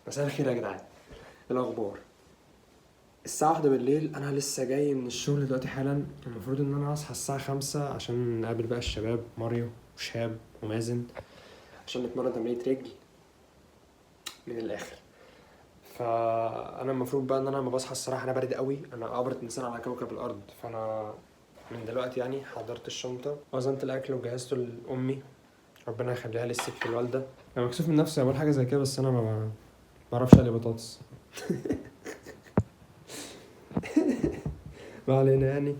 مساء الخير يا جدعان، إيه الاخبار؟ الساعة 1 بالليل، انا لسه جاي من الشغل دلوقتي حالا. المفروض ان انا اصحى الساعة 5 عشان نقابل بقى الشباب ماريو وشهاب ومازن عشان نتمرن تمرينة رجل من الاخر. فانا المفروض بقى ان انا لما بصحى الصراحة انا بارد قوي، انا ابرد انسان على كوكب الارض. فانا من دلوقتي يعني حضرت الشنطة، وزنت الاكل وجهزته لامي، ربنا يخليها لي الست الوالدة. انا مكسوف من نفسي اقول حاجة زي كده، بس انا ما بعرفش اقلي بطاطس. ما علينا، يعني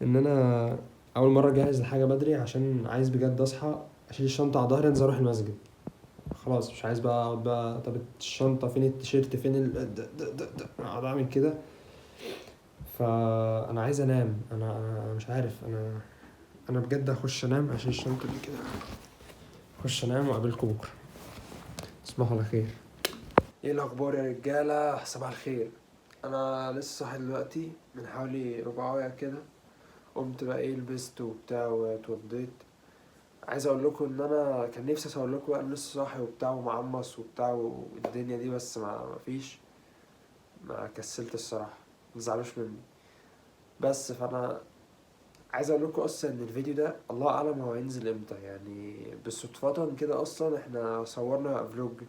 ان انا اول مرة اجهز الحاجة بدري عشان عايز بجد اصحى اشيل الشنطة على ظهري انزل اروح المسجد. خلاص مش عايز بقى اقعد بقى طب الشنطة فين، التيشيرت فين، اقعد اعمل كده. فانا عايز انام، انا مش عارف، انا بجد هخش انام عشان الشنطة دي كده. اخش انام واقابلكم بكره، تصبحوا على خير. ايه الاخبار يا رجاله؟ صباح الخير. انا لسه صاحي دلوقتي من حوالي ربعايه كده، قمت بقى ايه لبست وبتاع واتوضيت. عايز اقول لكم ان انا كان نفسي اصور لكم بقى، انا لسه صاحي وبتاع ومعمص وبتاع والدنيا دي، بس ما فيش، ما كسلت الصراحة، ما تزعلوش مني. بس فانا عايز اقول لكم اصلا ان الفيديو ده الله اعلم هو هينزل امتى، يعني بالصدفة كده اصلا احنا صورنا vlog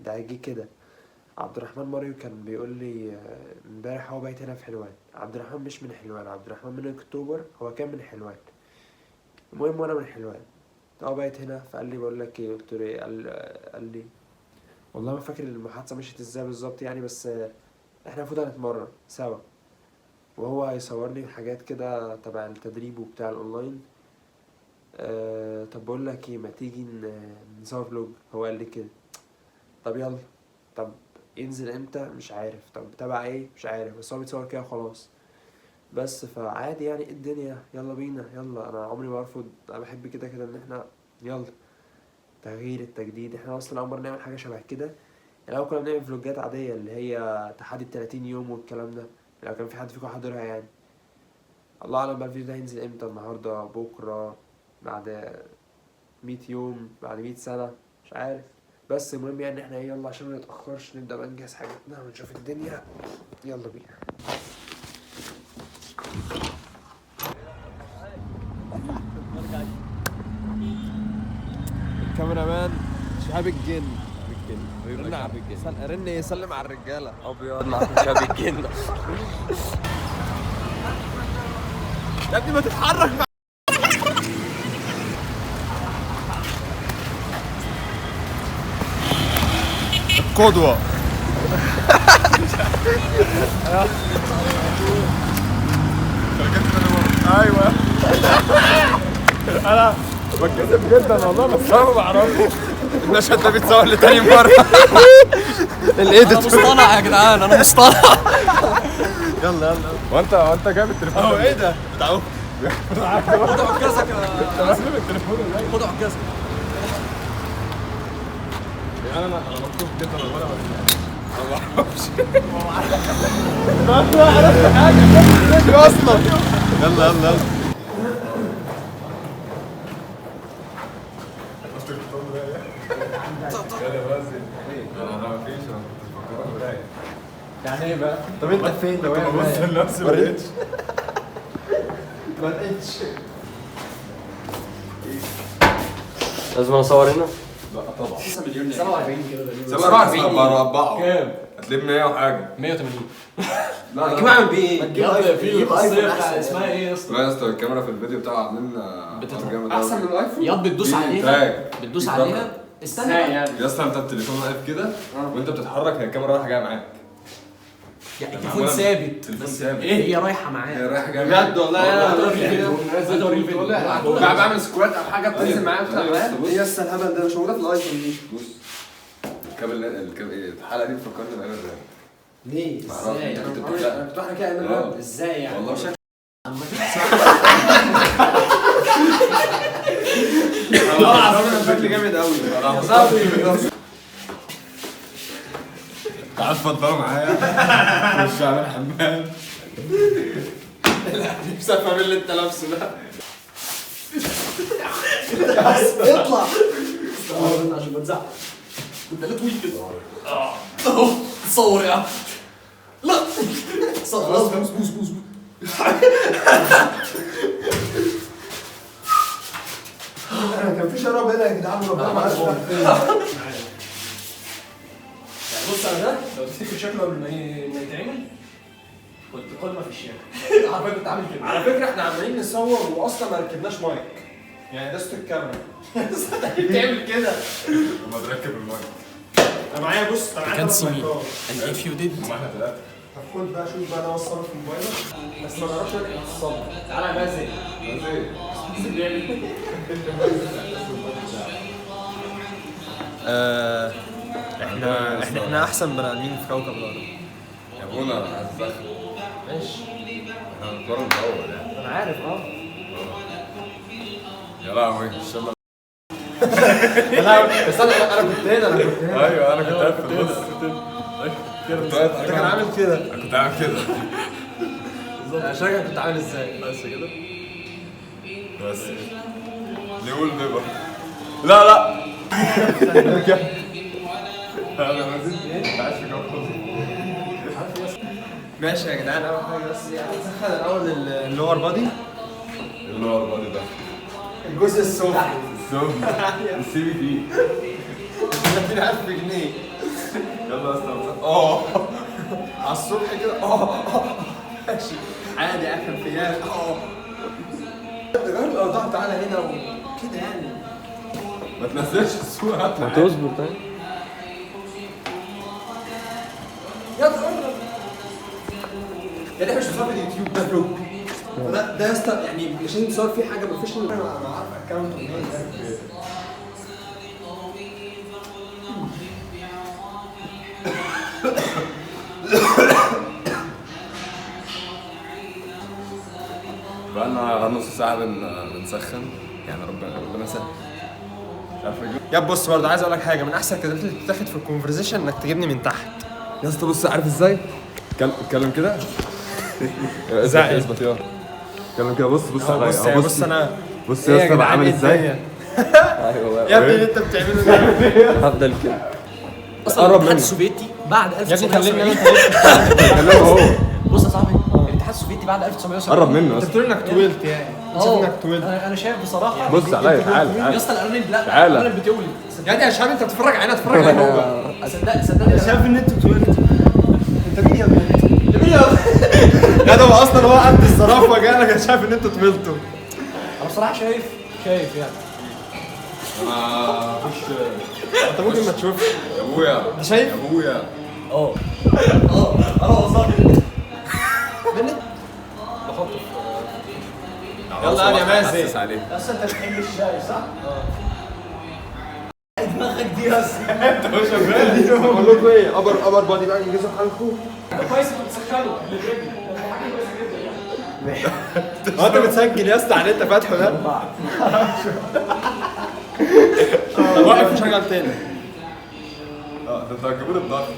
ده هيجي كده. عبد الرحمن ماريو كان بيقول لي امبارح هو بايت هنا في حلوان. عبد الرحمن مش من حلوان، عبد الرحمن من اكتوبر، هو كان من حلوان. المهم وانا من حلوان، هو بايت هنا. فقال لي بقول لك ايه، قلت له ايه؟ قال لي والله ما فاكر المحادثة مشيت ازاي بالظبط يعني، بس احنا المفروض هنتمرن سوا، وهو هيصور لي حاجات كده تبع التدريب وبتاع الاونلاين. طب بقول لك ايه، ما تيجي نصور vlog؟ هو قال لي كده. طب يلا، طب ينزل امتى؟ مش عارف. طب تبع ايه؟ مش عارف، بس هو بيتصور كده وخلاص. بس فعادي يعني، ايه الدنيا، يلا بينا يلا. انا عمري ما ارفض، انا بحب كده كده ان احنا يلا تغيير التجديد. احنا اصلا اول مرة نعمل حاجة شبه كده، يعني لو كنا بنعمل فلوجات عادية اللي هي تحدي 30 يوم والكلام ده، لو كان في حد فيكم حاضرها يعني. الله اعلم بقى الفيديو ده هينزل امتى، النهارده، بكره، بعد 100 يوم، بعد 100 سنة، مش عارف. بس المهم يعني احنا ايه، يلا عشان ما نتاخرش نبدا بقى نجهز حاجتنا ونشوف الدنيا. يلا بينا. ال cameraman شهاب الجن، رن رن ايه، سلم على الرجالة. ابيض معاكم شهاب الجن. يا ابني ما تتحرك. قدوة. ايوه انا بتكسف جدا والله، بس انا ما بعرفش. المشهد ده بيتصور لتاني مرة. ال edit مصطنع يا جدعان، انا مصطنع. يلا يلا. وانت جايب التليفون؟ هو ايه ده؟ بتاعه. خد عكازك انت ماسك التليفون ولا ايه؟ خد عكازك. انا مبسوط جدا والله، بس ما بعرفش، ما اعرفش حاجة اصلا. يلا يلا يلا. يعني ايه بقى؟ طب انت فين؟ لو ببص لنفسي ما لقيتش. ما لقيتش. لازم اصور هنا. لا طبعا. 47 كده تقريبا. 47 بربعه. كام؟ هتلاقيه 100 وحاجه. 180. لا هتجيب اعمل بيه ايه؟ تجيب في ايفون اسمها ايه يا اسطى؟ لا يا اسطى، الكاميرا في الفيديو بتاعه عاملين جامد احسن من الايفون؟ ياض بتدوس عليها، بتدوس عليها. استنى يا اسطى، انت التليفون واقف كده وانت بتتحرك، هي الكاميرا رايحة جاية معاك. يعني التليفون ثابت، التليفون بس ثابت. ايه هي رايحة معاك. هي رايحة جاية بجد والله. انا انا بعمل squat او حاجة بتنزل معايا وبتاع. ايه يا اسطى الهبل ده؟ مش موجودة في الايفون دي. بص الكابل، الحلقة دي بتفكرني بايام الراب. ليه؟ ازاي؟ انا كنت واحنا كده ايام الراب. ازاي يعني؟ والله شكل شكل جامد قوي. تعال اتفضلوا معايا، خش على الحمام. نفسي افهم اللي انت لابسه ده. اطلع عشان بتزعق. ده لا طويل كده. اهو صور يا عم. لا صور خلاص، بوس بوس بوس. انا كان في شراب هنا يا جدعان وربنا ما عارف. بص انا ده لو تفتكر شكله قبل ما يتعمل كنت قمة في الشياكه. عارفين كنت عامل كده. على فكرة احنا عمالين نصور واصلا ما ركبناش مايك، يعني ده صوت الكاميرا. بتعمل كده وما تركب المايك. انا معايا، بص انا معايا can't see me and if you did. ما احنا ثلاثة. طب خد بقى، شوف بقى انا اوصله في موبايلك بس ما نعرفش اتصل. تعالى يا مازن. احنا احسن بني ادمين في كوكب الارض. يا ابونا انا عايز اسخن. ماشي احنا بنتمرن الاول يعني. انا عارف. يا لهوي الشلة. لا بس انا كنت هنا، انا كنت هنا. ايوه انا كنت واقف في النص. كنت واقف. انت كان عامل كده. كنت عامل كده. انا شايف كنت عامل ازاي بس كده. بس نقول بيبر. لا لا انا ما زلت عايش في جو. ماشي يا جدعان، اول حاجة بس يعني نسخن الاول ال lower body. ال lower body ده الجزء السفلي. السفلي ال CBD 30,000 جنيه. يلا يا اسطى. على الصبح كده. ماشي عادي اخر فيال. غير الاوضاع، تعالى هنا وكده يعني. ما تنزلش الصورة. ما تصبر طيب. يلا قرب. يعني احنا مش بنصور اليوتيوب، ده vlog. ده يا اسطى يعني مش لازم تصور فيه حاجة professional. انا عارف account منين. بقالنا نص ساعة بنسخن يعني. ربنا يسهل. مش عارف اجيب. يا بص برضه عايز اقول لك حاجة، من احسن الكادرات اللي بتتاخد في ال conversation انك تجيبني من تحت. يا اسطى بص، عارف ازاي؟ اتكلم كده. اثبت يلا. اتكلم كده. بص بص عليا. بص بص انا. بص يا اسطى عامل ازاي. ايوه يا ابني اللي انت بتعمله ده. هفضل كده. اصلا الاتحاد السوفيتي بعد 1970. كلمة هو. بص يا صاحبي، الاتحاد السوفيتي بعد 1970. قرب منه. انت بتقول انك طولت يعني. انت شايف انك طولت. انا شايف بصراحة. بص عليا. تعالى يا اسطى الارانب. لا تعالى. الارانب بتولد. يعني يا شباب انت بتتفرج علينا، اتفرج علينا هو. صدقني شايف ان انت طولت. انت مين يا ابني؟ انت مين يا ابني؟ لا ده هو اصلا هو قد الصرافه جالك. انا شايف ان انتوا طولتوا. انا بصراحة شايف يعني. انا اخش. انت ممكن ما تشوفش. يا ابويا انت شايف؟ يا ابويا. انا والله بحطه في. يلا يا مازن. حسس عليه. بس انت بتحب الشاي صح؟ دماغك دي بس. انت مش شغال. بقول لكم ايه، upper body بقى انجزوا حالكم. كويس انتوا بتسخنوا للرجل. حاجة كويسة جدا يعني. هو انت بتسجل يا اسطى على اللي انت فاتحة ده؟ طب وقف وشغل تاني. ده انتوا هتجيبوا لي الضغط.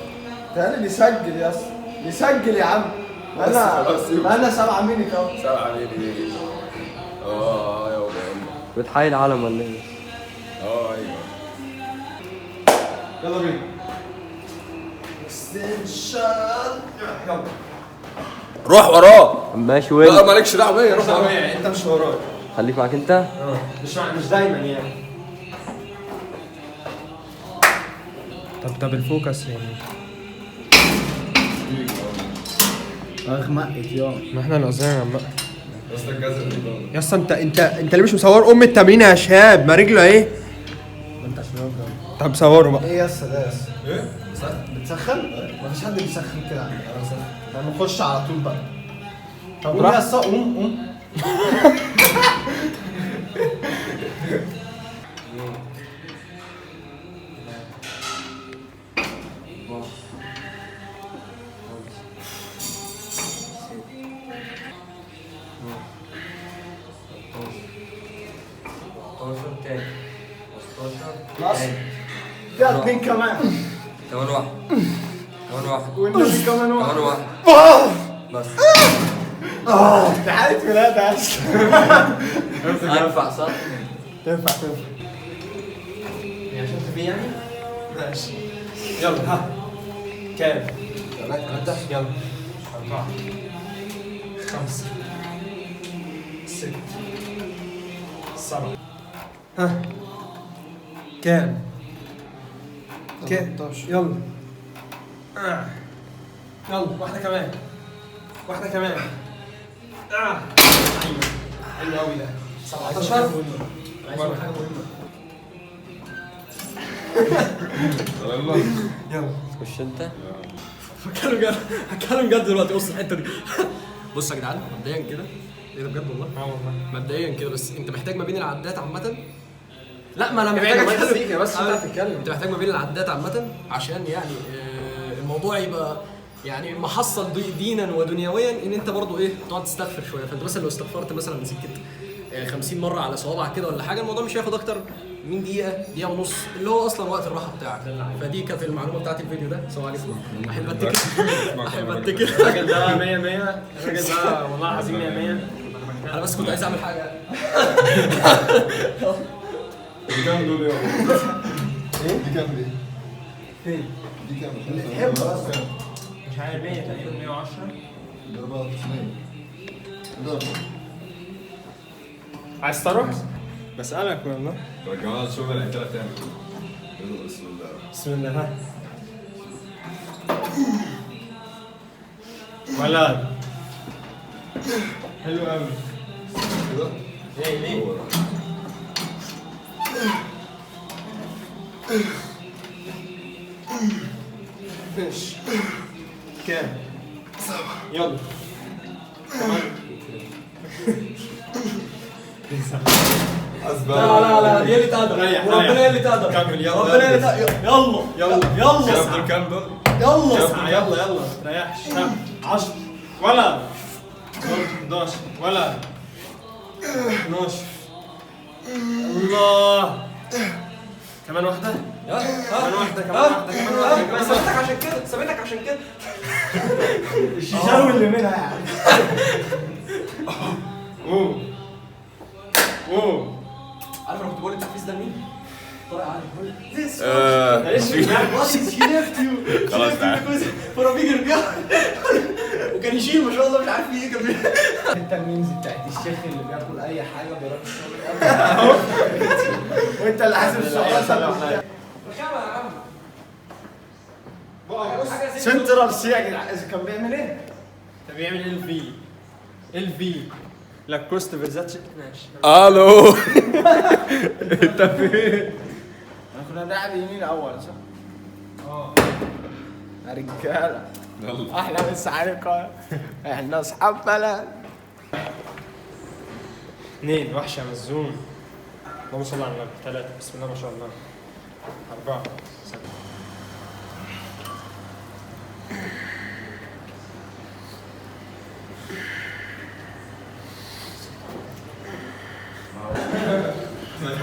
تعالى بيسجل يا اسطى، بيسجل يا عم. انا 7 minute اهو. 7 minute. يا ولد. بتحيي العالم ولا ايه؟ ايوه. يلا بينا. extension. يلا روح وراه. ماشي وين؟ لا مالكش دعوه بيا، روح وراه. طبيعي انت مش ورايا. خليك معاك انت. مش دايما يعني. طب ده بال focus يعني. اغمقت يا ما احنا اللي قصدنا نغمقها بس ده الجزء دي. يا اسطى. انت ليه مش مصور ام التمرين يا شهاب؟ ما رجله اهي. انت عشان طب صوره بقى. ايه يا اسطى ده يا اسطى؟ ايه؟ بتسخن؟ مفيش حد بيسخن كده. انا بسخن. طب نخش على طول بقى. طب قوم براحتك. يا اسطى، قوم قوم. فيها اتنين كمان. كمان واحد، كمان واحد، والنبي كمان واحد. كمان واحد بس. ده حالة ولادة يا اسطى. ينفع صح؟ تنفع تنفع. يعني عشان تبي يعني؟ ماشي يلا. ها كام؟ يلا 4 5 6 7. ها كام؟ كام؟ يلا يلا واحدة كمان، واحدة كمان. ايوه حلو قوي ده. 17. انا عايز اقول حاجة مهمة. يلا يلا خش انت. هتكلم جد، هتكلم جد دلوقتي. بص الحتة دي. بص يا جدعان مبدئيا كده، ايه ده بجد والله؟ اه والله مبدئيا كده، بس انت محتاج ما بين العدات عامة. لا ما انا محتاج اتكلم بس انت هتتكلم. انت محتاج ما بين العدات عامة عشان يعني الموضوع يبقى يعني محصل دينا ودنيويا، ان انت برضو ايه تقعد تستغفر شوية. فانت مثلا لو استغفرت مثلا سكة 50 مرة على صوابعك كده ولا حاجة، الموضوع مش هياخد اكتر من دقيقة، دقيقة ونص، اللي هو اصلا وقت الراحة بتاعك. فدي كانت المعلومة بتاعت الفيديو ده. السلام عليكم. احب اتكل، احب اتكل. الراجل ده 100 100، الراجل ده والله العظيم 100 100. انا بس كنت عايز اعمل حاجة. دي كام دول يا ايه؟ دي كام دي؟ فين؟ دي كام؟ اللي تحب اصلا. مش عارف، 100 تقريبا، 110. ضربات 2. عايز تروح؟ بسألك والله. رجعنا الشغل العتلة تاني. بسم الله بسم الله. ها ولد حلو قوي. كده؟ ايه ليه؟ ماشي كام؟ 7. يلا كمان. لا لا لا دي اللي تقدر، وربنا اللي تقدر. كمل يلا، ربنا اللي تقدر. يلا يلا يلا دول كام دول؟ يلا يلا يلا ريحش. 10 ولا 11 ولا 12. الله كمان واحدة، كمان واحدة، كمان واحدة، كمان واحدة. سابتك عشان كده، سابتك عشان كده. الشيشاوي اللي منها يعني. اوه اوه عارف انا كنت بقول التحفيز ده لمين؟ طارق علي. خلاص تعالى. فانا بيجري وكان يشيل ما شاء الله، مش عارف ايه كان. انت ال memes بتاعت الشيخ اللي بياكل اي حاجة بيروح الشغل، وانت اللي حاسب الشغل. رخامه يا عم. Central Cee يا جدعان كان بيعمل ايه؟ كان بيعمل LV LV لاكوست فيرزاتشي. ماشي. الو انت فين؟ احنا كنا بنلعب يمين اول صح؟ اه يا رجاله يلا احلى مسا عليكم، احنا اصحاب بلد. 2 وحشة يا مزون. اللهم صل على النبي. 3 بسم الله ما شاء الله. 4 7.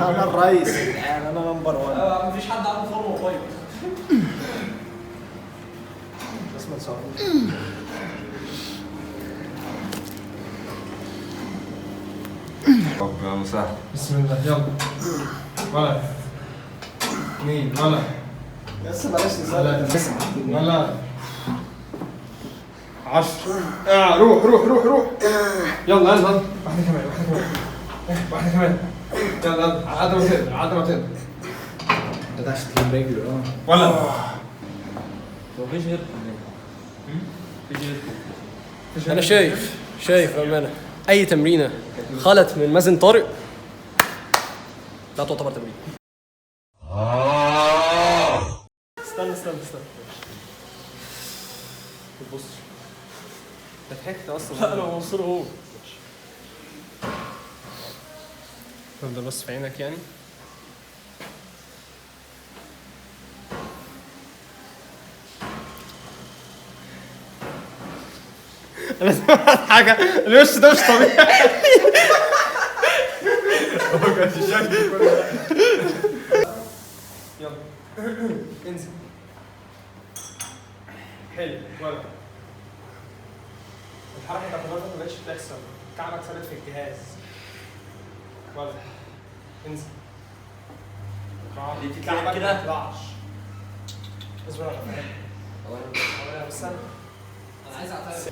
انا الرئيس يا جدعان، انا number 1. مفيش حد عنده فورمه طيب. بس ما تصوروش. طب يلا سهل. بسم الله يلا. ولا 2 ولا بس بلاش نزلة. ولا 10. روح روح روح روح. يلا يلا واحدة كمان، واحدة كمان، واحدة كمان. يلا يلا على قد ما تقدر، على قد ما تقدر. ده عشان تجيب رجله. ولا مفيش غيركم. مفيش غيركم. انا شايف بامانه اي تمرينه خلت من مازن طارق لا تعتبر تمرين. استنى استنى استنى. بص انت ضحكت اصلا. لا انا منصور هو. تفضل بس في عينك يعني. انا سمعت حاجة، الوش ده مش طبيعي. هو كان شكله كل ده. يلا انزل. حلو ولا الحركة بتاعت الغرفة ما بقتش بتحصل، كعبك ثابت في الجهاز. ولا انزل. كعبك ما يطلعش. اصبر. بس انا عايز اعترف.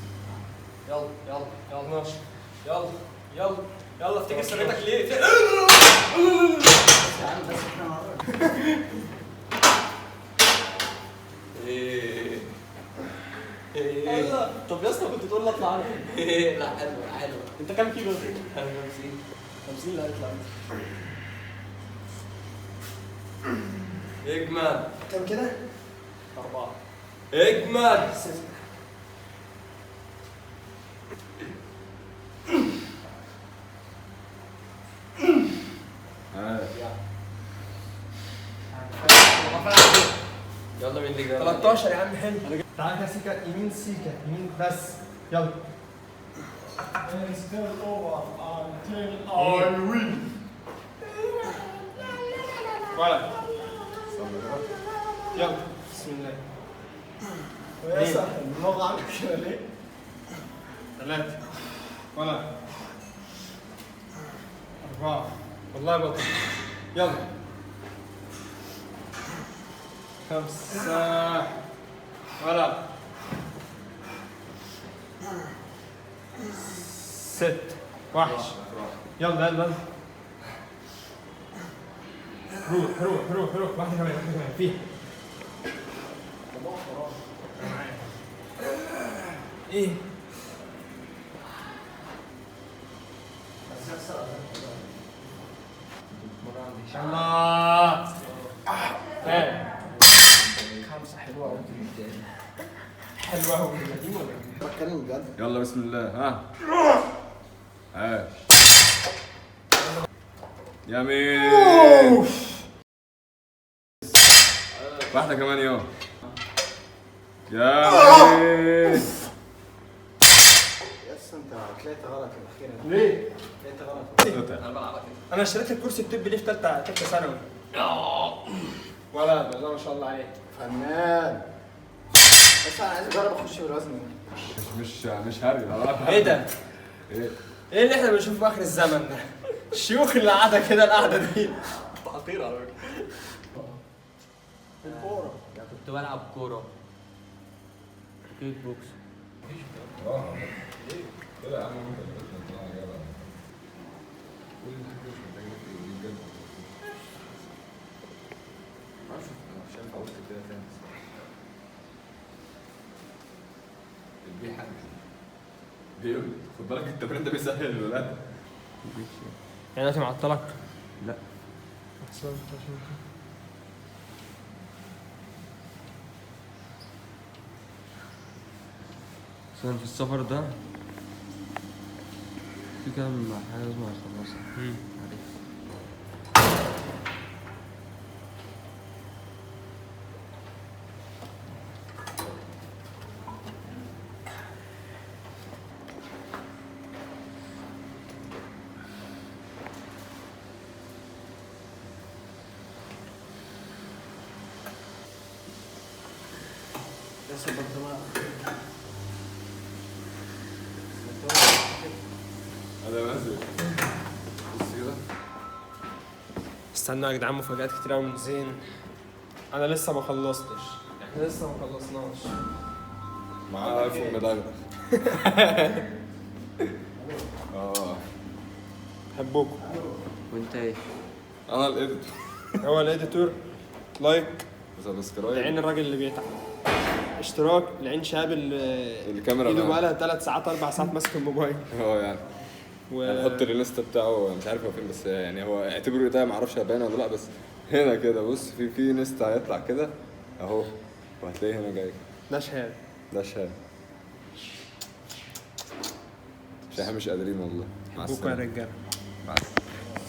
يلا يلا يلا 12. يلا يلا يلا افتكر سنتك ليه؟ يا عم بس احنا مع بعض. ايه ايه. طب يا اسطى كنت تقول لي اطلع انا. لا حلو حلو. انت كام كيلو؟ انا 50. 50. لا اطلع انت. اجمد. كام كده؟ 4. اجمد. 6. يلا مين اللي جاي؟ 13 يا عم. حلو. تعالى كده سيكا يمين، سيكا يمين بس. يلا. ولا يلا بسم الله. يا صاحبي الموضوع عامل كده ليه؟ 3 ولا 4. والله بطل. يلا 5 ولا 6. وحش. يلا يلا يلا. روح روح روح روح. واحدة كمان واحدة كمان فيها. ايه؟ الله. خمسة حلوة أوي. حلوة أوي. بتكلم بجد. يلا بسم الله. ها عاش يمين. واحدة كمان يوم. يا يس انت طلعت غلط الاخيرة. ليه؟ طلعت غلط. انا بلعبها كده. انا اشتريت الكرسي الطبي ليه في ثالثة ثانوي. ولا لا ما شاء الله عليك. فنان. بس انا عايز اجرب اخش بالوزن ده. مش هري. ايه ده؟ ايه؟ ايه اللي احنا بنشوفه في اخر الزمن ده؟ الشيوخ اللي قاعدة كده القعدة دي. حقير على فكرة. الكورة. كنت بلعب كورة كيك بوكس. كده يا عم انت اللي بتطلع جدع. كل حاجة مش محتاجة دي بجد. معرفش مش عارف اقول كده تاني. البيحة بيولد. خد بالك التمرين ده بيسهل الولادة. يعني دلوقتي معطلك؟ لا. احسنت. بس انا في السفر ده في كام حاجة لازم اخلصها. عليك. بس البنطلون. هذا نازل. بص كده. استنوا يا جدعان، مفاجآت كتير قوي من زين. انا لسه ما خلصتش، احنا لسه ما خلصناش. معاه ايفون مدغدغ. اه بحبكم. وانت ايه؟ انا ال editor. هو ال editor. like و subscribe لعين الراجل اللي بيتعب. اشتراك لعين شهاب اللي الكاميرا ايده مان. بقالها 3 ساعات 4 ساعات ماسك الموبايل. اه يعني هنحط الانستا بتاعه مش عارف هو فين، بس يعني هو اعتبره ده ما اعرفش هيبان ولا لا، بس هنا كده بص في انستا هيطلع كده اهو، وهتلاقيه هنا جاي. ده شهاب. ده شهاب. عشان احنا مش قادرين والله. مع بكره يا السلامة. رجاله. مع السلامة.